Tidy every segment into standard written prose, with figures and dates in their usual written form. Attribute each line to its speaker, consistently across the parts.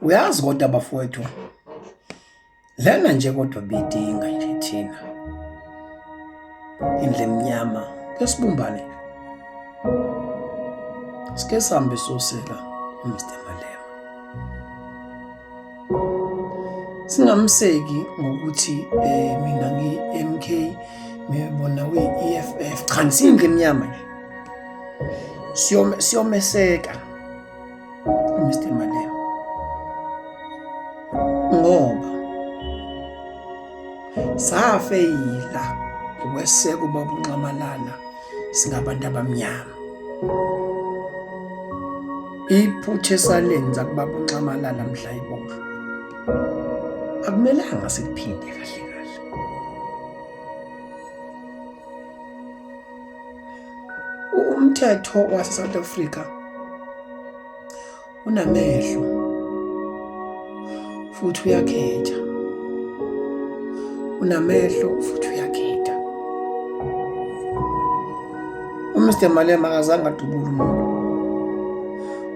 Speaker 1: Uyazi kodwa bafowethu lena nje kodwa bidinga nje thina indle emnyama ke sibumbane nje sike sihambe soseka uMr Malema singamseki ngokuthi eh mina ngi-MK ngibona kwi-EFF cha nisindle emnyama nje siyomeseka uMr Malema ngoba safeyila ukweseka ubaba uNxamalala singabantu abamnyama. Iphutha esalenza kubaba uNxamalala mhla iboshwa akumelanga sikuphinde kahle kahle. Umthetho wase-South Africa unamehlo futhi uyakhetha, unamehlo futhi uyakhetha. UMr Malema akazange adubule umuntu,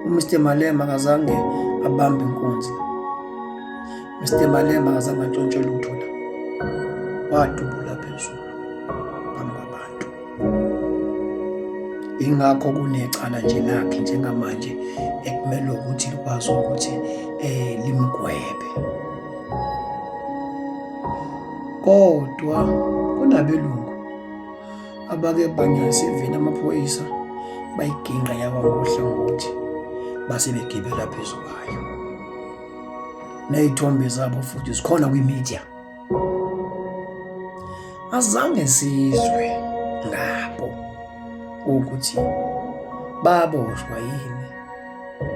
Speaker 1: uMr Malema akazange abambe inkunzi, Mr Malema akazange antshontshe lutho la, wadubula phezulu phambi kwabantu. Ingakho kunecala nje lakhe njengamanje ekumele ukuthi likwazi ukuthi eh limgwebe. Kodwa kunabelungu abake banyasa iveni amaphoyisa bayiginqa yawa ngohlangothi base begibela phezu kwayo. Ney'thombe zabo futhi zikhona kwi-media. Azange sizwe ngabo ukuthi baboshwa yini,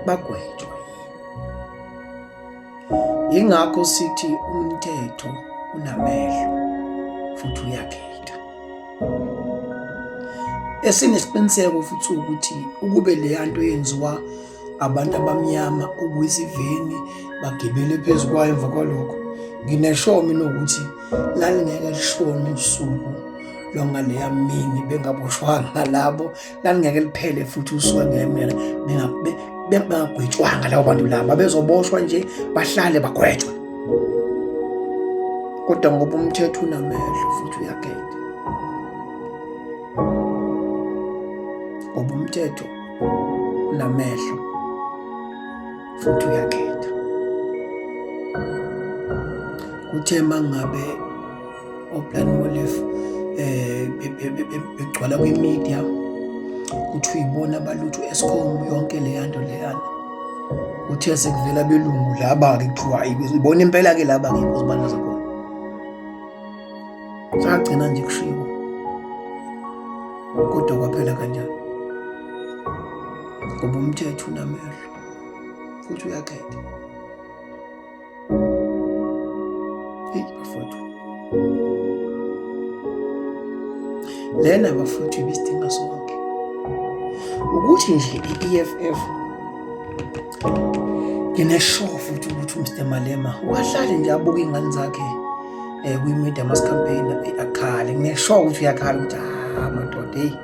Speaker 1: bagwetshwa yini. Yingakho sithi umthetho unamehlo futhi uyakhetha. Esinesiqiniseko futhi ukuthi ukube leya nto yenziwa abantu abamnyama ukuyisiveni bagibele phezu kwayo emva kwalokho nginesho mina ukuthi lalingeke lishone usuku lwangaleya mini bengaboshwanga labo lalingeke liphele futhi usuku ngemela bengagwetshwanga labo bantu laba bezoboshwa nje bahlale bagwetshwe kodwa ngoba umthetho unamehlo futhi uyakhetha ngoba umthetho unamehlo futhi uyakhetha. Kuthe mangabe oPlan Molefe eh begcwala kwi-media kuthi uyibona abalutho u-Eskom yonke leya nto leyana. Kuthe sekuvela abelungu laba-ke kuthiwa hhayi ibona impela-ke laba-ke uzibani zakhona. Sagcina nje kushiwo kodwa kwaphela kanjani ngoba umthetho unamehlo futhi uyakhetha. Eyi bafowethu, lena bafowethu ibisidinga sonke ukuthi nje i-EFF nginesure futhi ukuthi uMr Malema ukahlale nje abuke iy'ngane zakhe um kwi-media mass campaign akhale. Nginesure ukuthi uyakhala ukuthi ah madoda eyi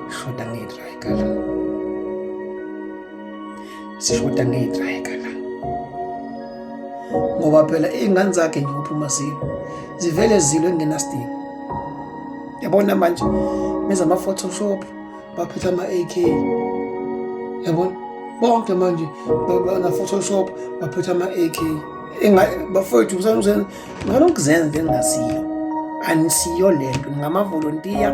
Speaker 1: shoda ngedrayika la, sishoda ngedrayika la, ngoba phela iy'ngane zakhe nje uphuma zilo zivele zilo engenasidingo. Yabona manje benza ama-photoshop baphethe ama-AK yabona bonke manje bana-photoshop baphethe ama-AK bafowethu ngalokhu zenza engasiyo anisiyo le nto ngamavolontiya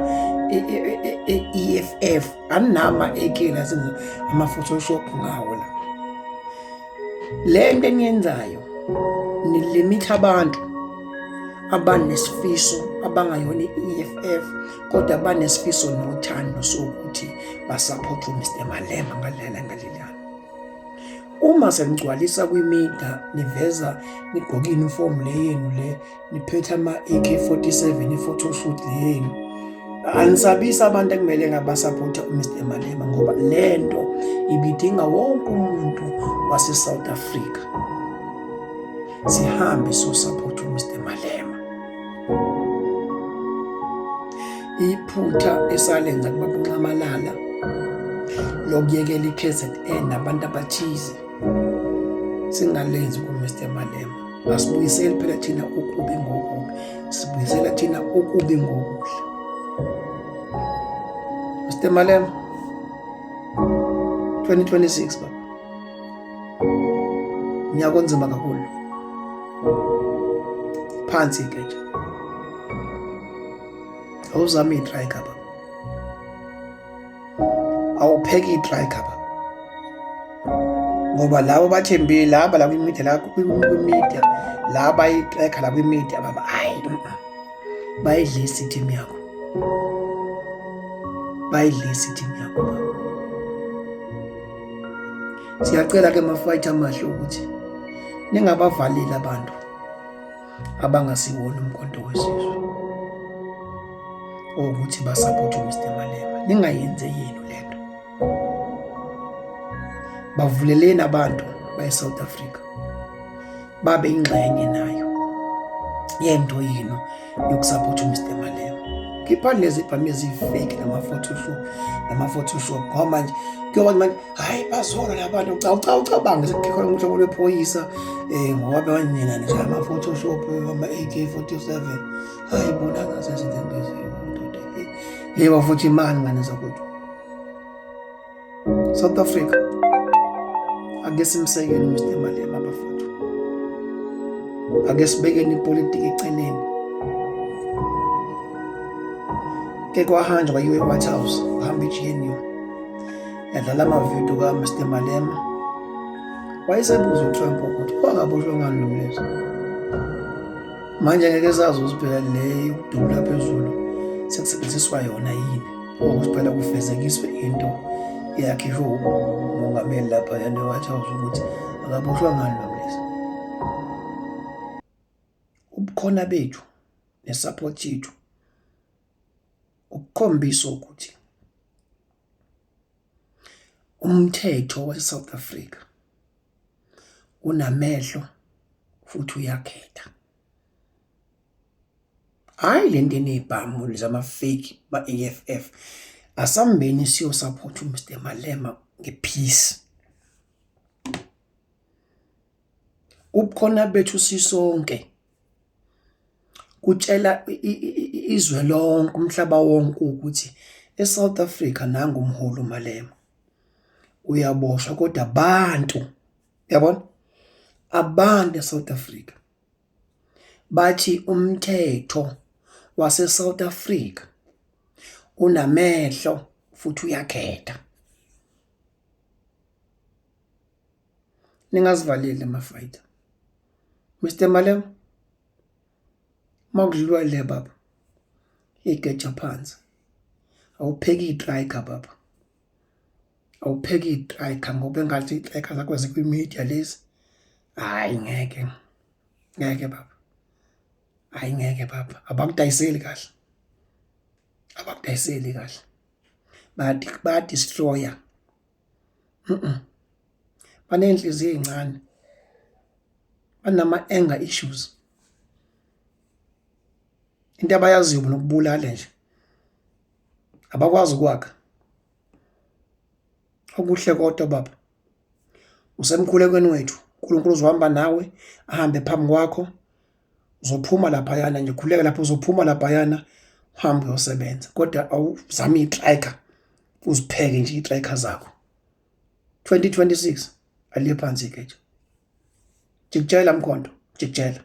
Speaker 1: e-EFF aninama-AK la senza ama-photoshop ngawo la le nto eniyenzayo nilimitha abantu abanesifiso abangayona i-EFF kodwa banesifiso nothando sokuthi basapothe uMr Malema ngalela ngalelana. Uma senigcwalisa kwimida niveza nigqoke i-uniform le yenu le niphethe ama-AK47 i-photoshoot le yenu anisabisa abantu ekumele ngabasapotha uMr Malema ngoba le nto ibidinga wonke umuntu wase-South Africa sihambe sosapotha uMr Malema. Iphutha esalenza kubaba uNxamalala lokuyekela i-KZN nabantu abathize. Singalenzi ku-Mr Malema. Asibuyiseli phela thina okubi ngokubi, sibuyisela thina okubi ngokuhle. Mr Malema, 2026 baba. Unyaka onzima kakhulu. Phansi ke nje. Awuzame i-striker baba. Awupheki i-striker baba. Ngoba labo bathembile laba la kwi-media la kwi-media la bayi-tracker la kwi-media baba hayi bayidlisa i-team yakho. Bayidlisa i-team yakho baba. Siyacela ke mafighter amahle ukuthi ningabavaleli abantu abangasiwona umkhonto wesizwe ukuthi basupport uMr Malema. Ningayenze yenu lento. Bavuleleni abantu baye-South Africa babe ingxenye nayo yento yenu yokusupport uMr Malema. Khiphani lezi bhamu ezifake nama-photoshop nama-photoshop ngoba manje kuyoba manje hayi bazolwa labantu cha uca ucabange sekukhona uhlobo lwephoyisa um ngoba bewanina nje ama-photoshop ama-AK 47 hayi bona ngasezinto ndoda yebo futhi imali ngane zakwethu. South Africa ake simsekele uMr Malema bafowethu, ake sibekeni ipolitiki eceleni. Ke kwahanjwa kwayiwe e-White House, kuhamba i-GNU yadlala amavidiyo ka-Mr Malema. Wayesebuza uTrump ukuthi wangaboshwa ngani lo mlisa. Manje ngeke sazi ukuthi phela le yokudubula phezulu sekusetshenziswa yona yini ukuthi phela kufezekiswe into eyakhishwa umongameli lapha yana e-White House ukuthi akaboshwa ngani lo mlisa. Ubukhona bethu ne-support yethu ukukhombisa ukuthi umthetho wase-South Africa unamehlo futhi uyakhetha. Hhayi le nto eney'bhamu zama-fake ma-E_F_F. Asambeni siyosaphotha u-Mr Malema nge-peace. Ubukhona bethu sisonke kutshela izwe lonke, umhlaba wonke ukuthi eSouth Africa nangu umholi uMalema. Uyaboshwa kodwa abantu, uyabona, abantu eSouth Africa bathi umthetho wase-South Africa unamehlo futhi uyakhetha. Ningazivaleli ama-fighter. Mr Malema, makudliwa le baba, igeja phansi. Awupheki i-striker baba. Awupheki i-striker ngoba engathi i-striker zakho zikwi-media lezi. Hhayi ngeke, ngeke baba. Hhayi ngeke baba, abakudayiseli kahle. Abakudayiseli kahle. Baya-destroy-a. Baney'nhliziyo ey'ncane. Banama-anger issues. Into abayaziyo bona ukubulala nje. Abakwazi ukwakha. Okuhle kodwa baba, usemkhulekweni wethu. uNkulunkulu uzohamba nawe, ahambe phambi kwakho. Uzophuma laphayana nje, khuleka lapho uzophuma laphayana uhambe uyosebenza. Kodwa awuzame iy'triker, uzipheke nje iy'triker zakho. 2026 aliye phansi igeja. Jikijela Mkhonto, jikijela.